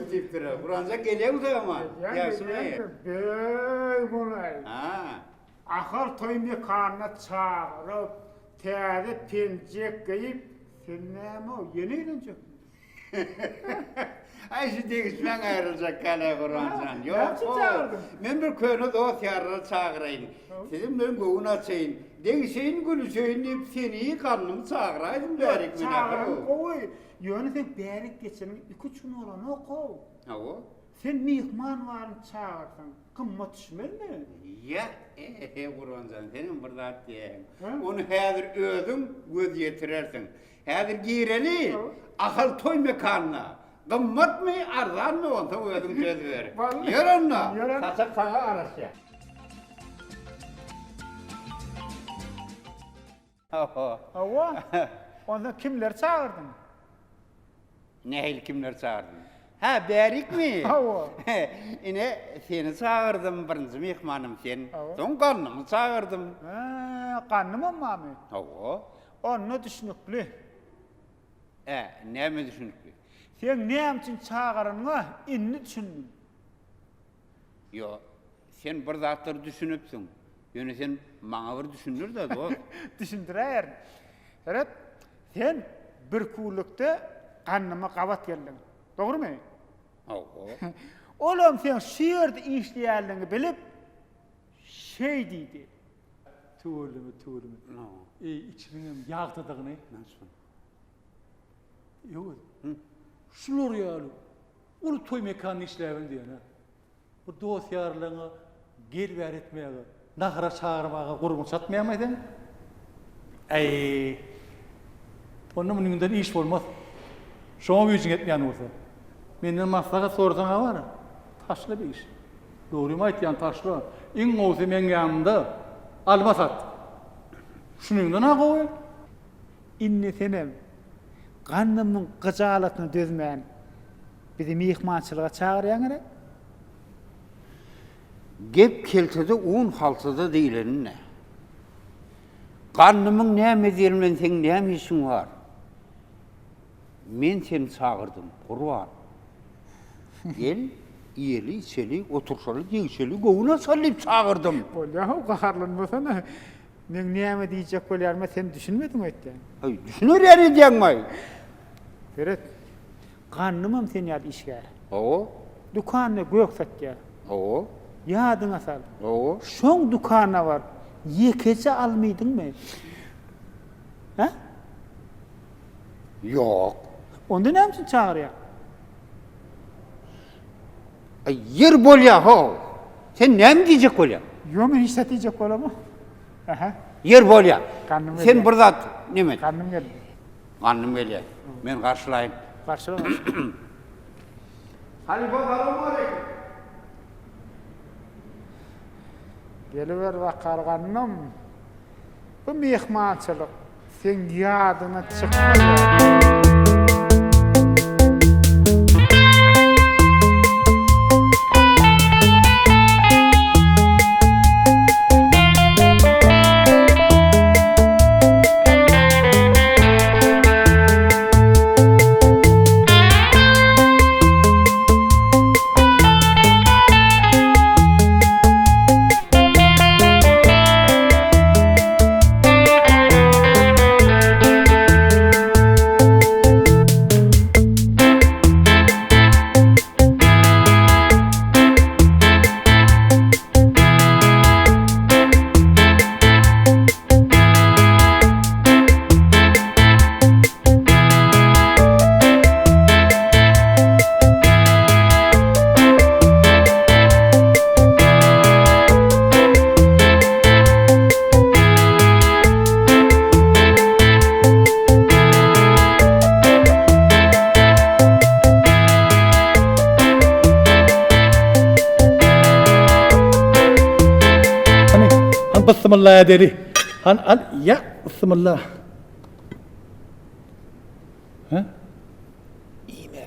Öwez diýipdir. Guranja gelýäňmi sagama? Ýagşymy? Beý bolaý. Ha. Ahal toý mekanyna çagyryp, täze penjek geýip, sen näme-ow, ýene öýlenjekmi? Aý şu degişmäň aýryljak gäle Gurbanjan. Ýok. Näme üçin çagyrdyň? Men bir köne dost-ýarlary çagyraýyn. Siziň bilen göwün açaýyn. Degişeýin, gülüşeýin diýip seni gandymy çagyraýdym bärik men. Çagyran gowy. Ýöne sen bärik geçeniňe iki-üç gün bolanok-ow. Hawa. Sen myhman baryny çagyrsaň, gymmat düşmezmi? Ýa, e-he, Gurbanjan, senem bir zat diýäýiň. Ony häzir özüň göz ýetirersiň. Häzir gireli, Ahal toý mekanyna. Gymmatmy, arzanmy, onsoň özüň söz ber. Ýör onda, saçak saňa garaşýar. Hawa. Onda kimleri çagyrdyň? Nähili kimleri çagyrdym? Hä, bärikmi? Hawa. Ine, seni çagyrdym, birinji myhmanym sen. Soň Gandymy çagyrdym. Hä, Gandymam barmy? Hawa. Onda düşnükli. Ä, näme düşnükli? Seň näme üçin çagyranyňa indi düşündim. Ýok, sen bir zatlar düşünipsiň. Ýöne sen maňa bir düşündir-de, dost. Düşündiräýerin. Seret, sen birküwlükde Gandyma gabat geldiň. Dogrumy? Hawa. Olam seň şu ýerde işleýänligiňi bilip, şeý diýdi. Tüweleme, tüweleme. Eý, içiniňem ýagtydygyny. Ýok, şular ýaly uly toý mekanyny işläbem diýen-ä. Bu dost-ýarlaryňa gel-bär etmäge, nahara çagyrmaga gurbuň çatmaýarmy seň? Äý, onda munyňdan iş bolmaz. Şoňa güýjüň ýetmeýän bolsa. Menden maslahat sorasaň-a bar, taşla bu işi. Dogrymy aýtýan, taşla. Iň gowusy meň ýanymda alma sat. Şunyňdan-a gowy. Indi senem Gandymyň gyjalatyna dözmän, bizi myhmançylyga çagyrýaň gerek? Gep keltede, un haltada diýlenine. Gandymyň näme edýäni bilen seň näme işiň bar? Men seni çagyrdym, Gurban. Gel, iýeli, içeli, oturşaly, degişeli, göwün açaly diýip çagyrdym. Bolýa-how, gaharlanmasana. Meň näme diýjek bolýanyma sen düşünmediň öýtýän. Aý, düşüner ýaly edýäňmi-aý? Seret, Gandymam sen ýaly işgär. Hawa. Dükanda gök satýar. Hawa. Ýadyňa sal. Hawa. Şoň dükanyna baryp, ýekeje alma iýdiňmi? Hä? Ýok. Onda näme üçin çagyrýaň? Aý, ýer bolýa-how. Sen näme diýjek bolýaň? Ýok, men hiç zat diýjek bolamok. Aha. Ýer bolýa. Gandym gelýär. Sen bir zat neme et. Gandym geldi. Gandym gelýär. Men garşylaýyn. Garşyla, garşyla. Halypa, salowmaleýkim. Geliber bakar gandym. Bu myhmançylyk seň ýadyňdan çykmaz. Hany, han bysmylla edeli. Han al, ýa, bysmylla. Hä? Iýme.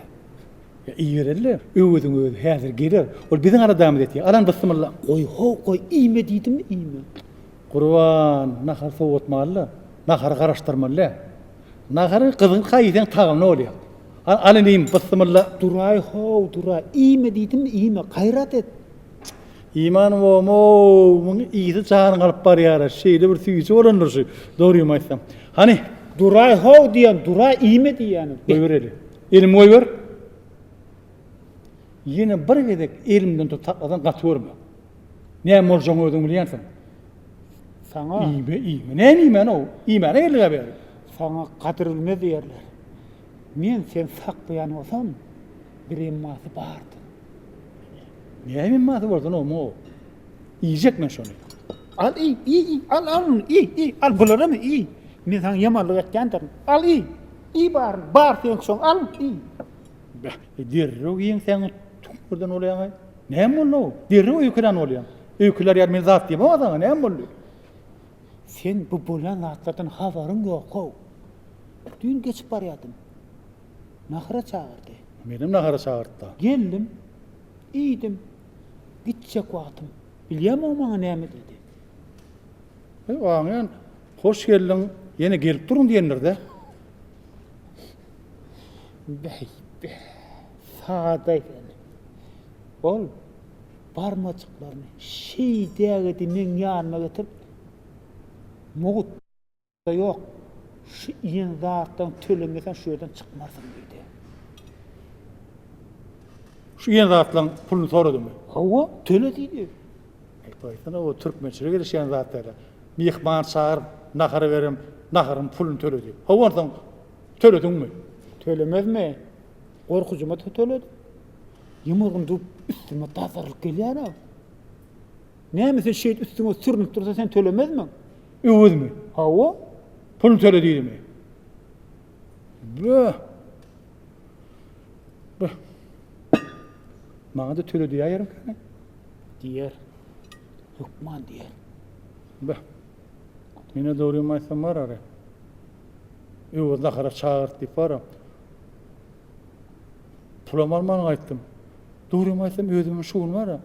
Ýa iýibereli-le. Öweziň özi häzir geler. Ol biziň aladamyzy etýär. Alan bysmylla. Goý, how, goý, iýme diýdimmi, iýme. Gurban, nahar sowatmaly-la. Nahary garaşdyrmaly däl. Nahary gyzgynka iýseň tagamly bolýar. Al, al inim, bysymylla. Duraý how, duraý. Iýme diýdimmi, iýme. Gaýrat et. Iman bomow, muň ysy janyňy alyp barýar-a. Şeýle bir süýji bolandyr şu, dogrymy aýtsam. Hany? Duraý how diýýän, duraý, iýme diýýänim. Goýber eli. Elimi goýber. Ýene bir gezek elimden tutup saklasaň gaty görme. Näme boljagyňy özüň bilýänsiň. Saňa. Iýme, iýme. Näme iýmäni-ow? Iýmäne geldik-ä bäri. Saňa gadyr bilmez diýerler. Men seni saklaýan bolsam, bir emmasy bardyr. Näme emmasy bolsun-ow, muň-ow? Iýjek men şony. Al iý, iý, iý, al, al ony, iý, iý, al bularam iý. Men saňa ýamanlyk etýändirin. Al iý, iý baryny, bar seňki şoň, al, iý. Beh, derrew ýeňsäňi tüňňürden bolýaň-aý. Näme boldy-ow? Derrew öýkelän bolýaň. Öýkelär ýaly men zat diýemok-a saňa, näme boldy? Sen bu bolýan zatlardan habaryň ýok-ow. Düýn geçip barýardym. Nahara çagyrdy. Menem nahara çagyrtdy. Geldim, iýdim. Gitjek wagtym. Bilýämiň o maňa näme diýdi? Eý, aňýan, hoş geldiň, ýene gelip duruň diýendir-dä. Bäý, bä, sadaý sen. Ol barmajyklaryny şeýdägedi meň ýanyma getirip, mugt ýok, şu iýen zatlaryňy tölemeseň şu ýerden çykmarsyň diýdi. Şu iýen zatlaryň puluny soradymy? Hawa, töle diýdi. Aý, goýsana, o türkmençilige gelişýän zat däl-ä. Myhman çagyryp, nahar berem, naharyň puluny töle diýip. Hawa, onsoň Tölediňmi? Tölemezmi? Gorkujyma-da töledim. Ýumrugyny düwüp üstüme dazarylyp gelýär-ä. Näme sen şeýdip üstüňe sürnüp dursa sen tölemezmiň? Öwezmi? Hawa. Puluny töle diýdimi? Böh! Böh! Maňa-da töle diýäýermikä? Diýer. Hökman diýer. Böh! Menä dogrymy aýtsam bar-ara. Öwez nahara çagyrt diýip bar-a. Pulam alman gaýtdym. Dogrymy aýtsam özümem şu gün bar-a.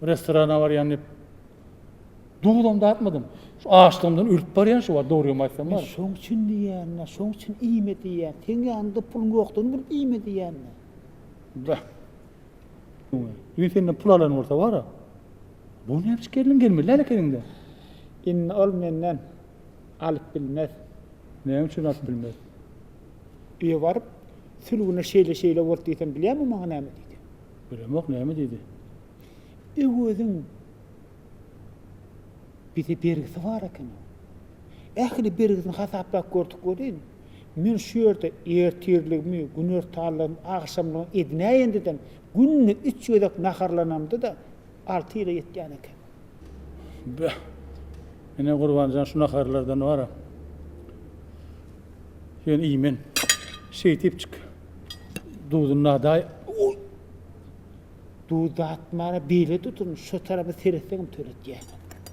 Restorana barýan diýip duzam datmadym. Şu açlygymdan ölüp barýan şu wagt dogrymy aýtsam bar. Men şoň üçin diýýän-dä, şoň üçin iýme diýýän. Seň ýanyňda puluň ýokdugyny bilip iýme diýýän-dä. Beh. Düýn senden pul alan bolsa bar-a. Bu näme üçin geldiň gelmeli däl ekeniň-dä. Indi ol menden alyp bilmez. Näme üçin alyp bilmez? Öýe baryp, Sülgüne şeýle-şeýle boldy diýsem, bilýärmiň maňa näme diýdi? Bilemok, näme diýdi? Öweziň bize bergisi bar eken-ow. Ähli bergisini hasaplap gördük welin, men şu ýerde ertirligimi, günortanlygymy, agşamlygymy edinäýendedem, günde üç gezek naharlanamda-da alty ýyla ýetýän eken. Beh. Ine Gurbanjan şu naharlardan bar-a. Ýöne iýmen. Şeýdipjik duzuny dadaý. Oý! Duz datmana beýle tutun, şo tarapa seretseňem töletýär.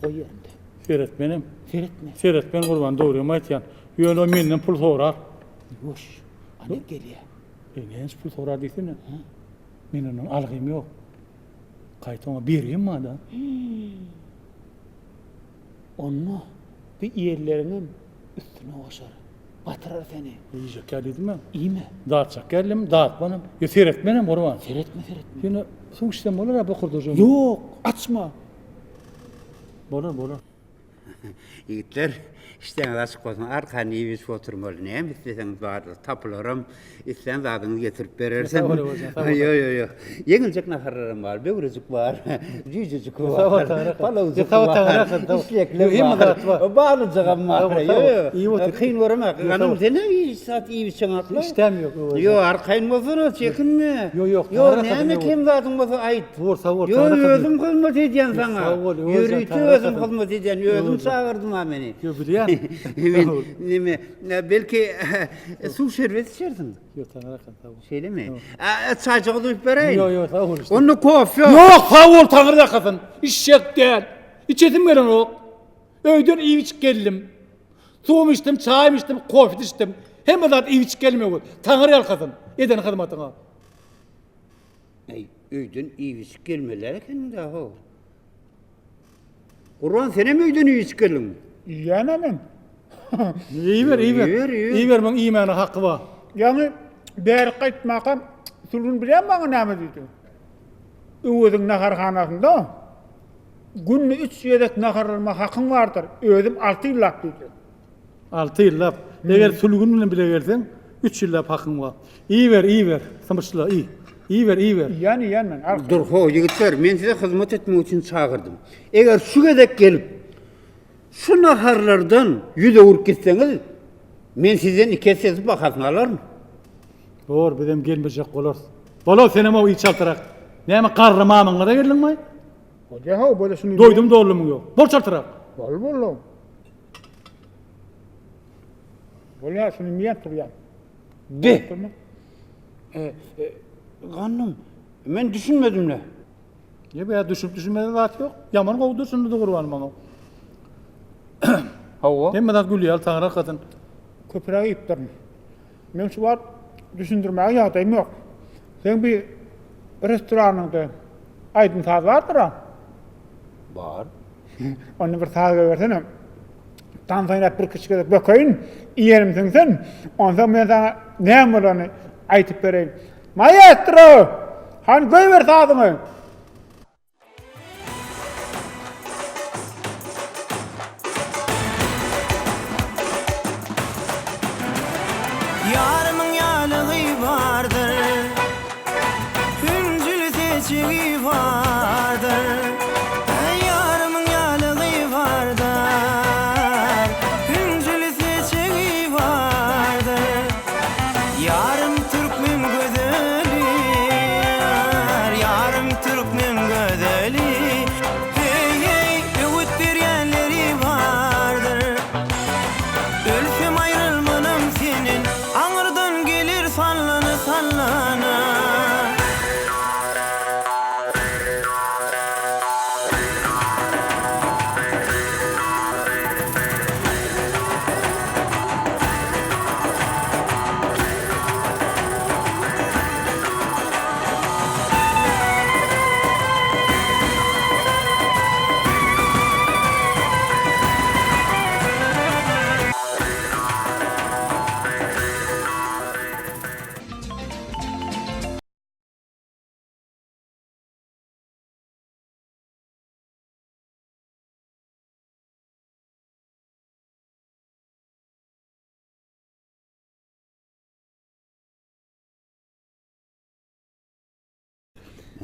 Goý ýerinde. Seretmenem. Seretme. Seretmen Gurban, dogrymy aýtýan. Ýöne o menden pul sorar. Ýuwaş. Ana gelýär. E, näçe pul sorar diýsene. Men ondan algym ýok. Gaýta oňa bergim bar-da. Onda bu ýerleriňem üstüne goşar. Batyrar seni. Iýjek ýa diýdim-ä. Iýme. Datjak geldim, datmanam. Ýa seretmenem Gurban. Seretme, seretme. Ýöne suw içsem bolar-a bokurdaşym. Ýok, açma. Bolar, bolar. Ýigitler, işdäňiz açyk bolsun, arkaýyn iýip-içip oturmaly. Näme isleseňiz bardyr, tapylaram, islän zadyňyzy getirip bereris. Sag bol, Öwezjan, sag bol. Ýok, ýok, ýok. Ýeňiljek naharlaram bar, böwrejik bar, jüýjejik Sag bol, bar, Taňry. palawjyk Sag bol, bar, Taňry, sag bol. işlekli Hemme bar, zat bar. balyjygam bar. Sag bol, sag Ýok, bol. ýok. Iýip otur. Kyn görme, Ýok, sag ganym, bol. sen hem hiç zat iýip-içeňokla. Işdäm ýok, Öwezjan. Ýok, arkaýyn bolsana, çekinme. Ýok, ýok, Ýok, Taňry näme ýok. kem zadyň bolsa aýt. Bor, sag bol, Ýok, Taňry özüm hyzmat edýän saňa. Sag bol, Öwezjan, Ýörite Taňry özüm ýalkasyn. hyzmat edýän, özüm çagyrdym-a meni. Ýok, bilýän. Men neme, belki suw şerbet içersiň? Ýok, Taňry ýalkasyn, sag bol. Şeýlemi? Çaýjygy guýup beräýin. Ýok, ýok, sag bol. Onda kofe. Ýok, sag bol, Taňry ýalkasyn. Içjek däl. Içesim gelenok. Öýden iýip-içip geldim. Suwum içdim, çaýym içdim, kofe içdim. Hemme zat iýip-içip geldim Öwez. Taňry ýalkasyn eden hyzmatyňa. Eý, öýden iýip-içip gelmeliler ekeniň-dä, how. Gurban, senem öýden iýip-içip geldiňmi? Iýýän-ä men. Iýiber, iýiber. Iýiber, iýiber. Iýiber, muň iýmäne haky bar. Ýaňy bärik gaýtmakam Sülgün bilýäňmi maňa näme diýdi? Öweziň naharhanasynda günde üç gezek naharlanma hakyň bardyr, özüm alty ýyllap diýdi. Alty ýyllap. Eger Sülgün bilen bile gelseň, üç ýyllap hakyň bar. Iýiber, iýiber, symyşla, iý. Iýiber, iýiber. Iýýän, iýýän men, arkaýyn. Dur, ho, ýigitler, men size hyzmat etmek üçin çagyrdym. Eger şu gezek gelip, şu naharlardan ýüz öwrüp gitseňiz, men sizden iki essesi bahasyny alaryn. Bor, bizem gelmejek bolarys. Bolar, senem-ow iý çaltrak. Näme, garry mamyňa-da geldiňmi? Bolýa-how, bolýa, şuny. Doýdum doldumyň ýok. Bol çaltrak. Bol, bol. Bolýa, şuny iýýän turýan. Be! E, e, Gandym, men düşünmedim-le. Ýa bu düşünip düşünmeze zat ýok. Ýaman gowy düşündi Gurban maňa. Hawa. Hemme zat gül ýaly taňry arkasyn. Köpräk iýipdirin. Men şu wagt düşündirmäge ýagdaýym ýok. Seň bir restoranyňda aýdym-saz bardyr-a? Bar. Onda bir saz goýbersene. Tans oýnap bir kiçi gezek bökeýin, iýenim siňsin. Onsoň men saňa näme bolany aýtyp bereýin. Maestro! Hany goýber sazyňy! Ýarymyň ýalygy bardyr, Hünjüli seçigi bardyr. Ýarymyň ýalygy bardyr, Hünjüli seçegi bardyr. Ýarym türkmen gözeli, Ýarym türkmen gözeli. Heý, heý, öwüt berýänleri bardyr. Ölsem aýrylmanam senden, Aňyrdan geler sallana-sallana.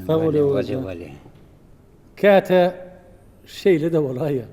Sag bol Öwezjan. Käte şeýle-de bolaýýar.